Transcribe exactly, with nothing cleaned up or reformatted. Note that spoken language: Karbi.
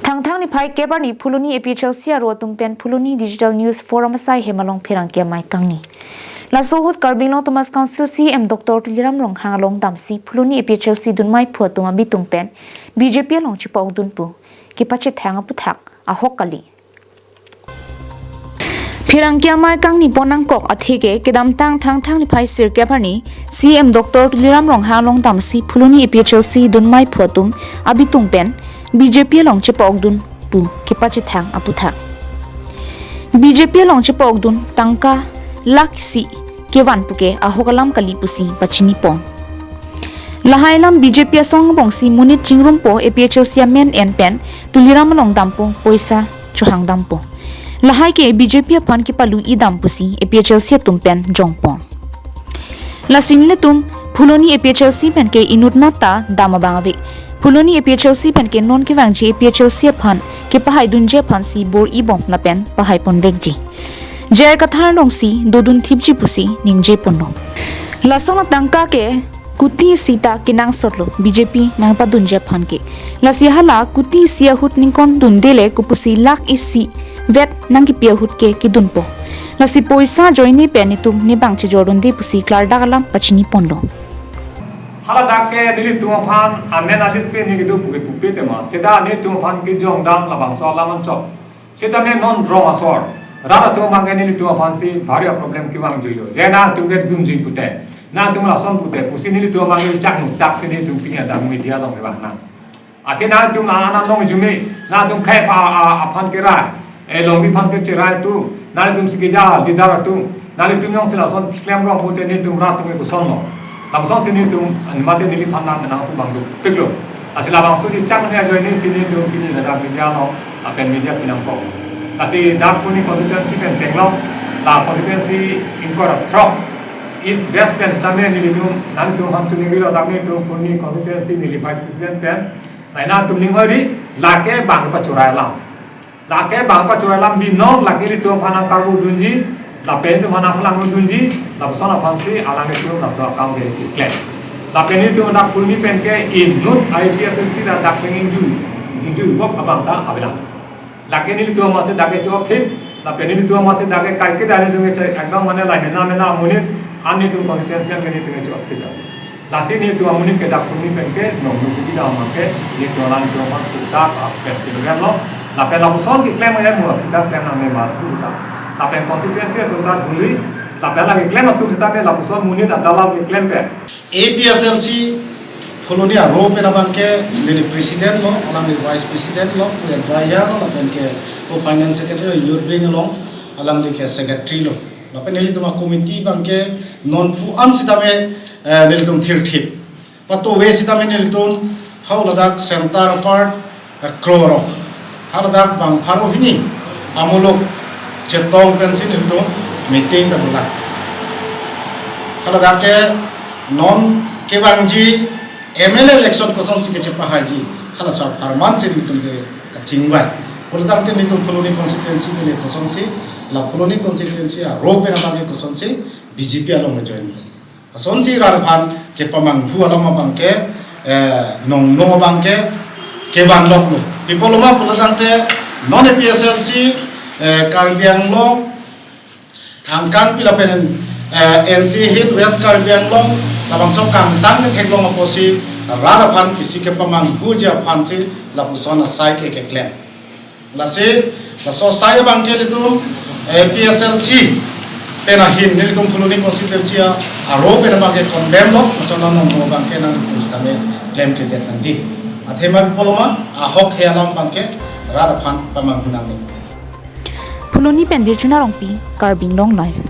Thangthang niphai kep arni Phuloni A P H L C aro atum pen Phuloni Digital News Forum asai hem along pherangke amei kangni. Laso ahut Karbi Anglong Autonomous Council C E M Doctor Tuliram Ronghang along damsi Phuloni A P H L C dunmei phu atum abitung pen B J P along chepa-okdun pu kepachethang aputhak ahok kali. Pherangke amei kangni pon nangkok atheke kedamtang Thangthang niphai sirkep arni C E M Doctor Tuliram Ronghang along damsi Phuloni A P H L C dunmei phu atum abitung pen B J P along chepa-okdun pu kepachethang aputhak. B J P along chepa-okdun tangka lakh isi kevan puke ahok alam kali pusi pachini pon. Lahai alam B J P asong angbongsi monit chingrumpo, A P H L C amen en pen Tuliram along dampo, poisa chohang dampo. Lahai ke B J P aphan kepalu-i dam pusi A P H L C atum pen jongpon. Lasi nelitum Phuloni A P H L C pen ke inutnat ta dam abang ave. Phuloni A P H L C pen ke non kevangji A P H L C aphan kepahaidunji aphansi bor-i bom lapen pahai ponvekji. J I Kathar alongsi dodun thipji pusi ningje ponlo. Lason atangka ke kuti isi ta kenangsotlo B J P nangpadunji aphan ke. Lasi hala kuti isi ahut ningkondunde le kopusi lakh isi vet nangkepi ahut ke kedunpo. Lasi poisa ajoine pen netum nebang chejordunde pusi klardak alam pachini ponlo. Hala dak ke nelitum aphan amen a-list pen neli kedo puke pupe tema. Seta nelitum aphan kejong dam labangso alam anchot. Seta ne non rong asor rat atum abang ke nelitum aphansi bhari a-problem kevang juilo. Je nangtum ke dunji pute, nangtum lason pute pusi nelitum abang ke chak nu tak si nelitum pini adak media along kevang nang. Athe nangtum anan long jume, nangtum khei apha a, a, aphan kerai, e longri aphan kecherai atum, nangtum si keja leader atum, nangtum jongsi lason klem rong pute nelitum rat atum ke kosonlo. Lamsong si nelitum, mate neliphan nang nangtum abang dopiklo. Lasi labangso si chang ne ajoine si nelitum pini ladak media along, lapen media pinangkok. Lasi dak Phuloni constituency pen chenglok, la constituency ingkoi ra throk, East West pen sitame nelitum, nangtum aphan chuningri lo dak nelitum Phuloni constituency neli vice president pen, nai nangtum ning hoi ri, lake bang pachorai alam. Lake bang pachorai alam binong, lake ilitum aphan nangkarbu dunji, lapen ilitum aphan nangphalang dunji, lapuson aphansi alanglitum laso akam ke keklem. Lapen ilitum dak Phuloni pen ke inut A P H L C ta dak pen ingju, ingju bok abang ta avelang. Lake nelitum amatsi dak ke chop thip, lapen nelitum amatsi dak ke kaiketa nelitum ke chai ekdom mane la mena mena amonit, an nelitum constituency an ke nelitum ke chop thip. Lasi nelitum amonit ke dak Phuloni pen ke nong nukidi dam ke nelitum alanglitum aphan sudak apen kilogram lo. Lapen lapuson keklem ya mo kita klem nang memar sudak. Lapen constituency atum ta bului. Lapen lagi klem atum kita ke lapuson monit adala keklem ke. A P H L C Phuloni aro pen abang ke neli president lo, alangli vice president lo, pu advisor lo, lapen ke pu finance secretary, youth wing along, alangli ke secretary lo. Lapen nelitum a-committee abang ke non pu an sitame, eh, nelitum thirthip. Patu we sitame nelitum hau ladak center apart, eh, crore. Haladak bang pharo hini amuluk chetong pensi nelitum meeting ta dula. Haladak ke non kevangji M L A election kosonsi kechepahaiji, hala sar pharman si nelitum ke kachingvai. Pulo tangte nelitum Phuloni constituency ke kosonsi, la Phuloni constituency aro pen abang ke kosonsi B J P along ke join. Asonsi rat aphan kepamanghu alam abang ke, eh, nong nong abang ke kevanloklo. Pi apotlo ma pulo tangte non A P H L C, eh, Karbi Anglong, angkang pi lapen, eh, N C Hills, West Karbi Anglong, labangso kangtang ketheklong apotsi rat aphan isi kepamanghuji aphansi lapuson asai ke keklem. Lasi, laso asai abang ke nelitum, eh, A P H L C pen ahin nelitum Phuloni constituency aro pen abang ke condemn lo, laso non nong abang ke nangtum sitame klemkledet nangji. Athema pi apotlo ma, ahok he alam abang ke rat aphan pamanghu nangji. Phuloni pen Dirchuna Rongpi, Karbi Anglong Live.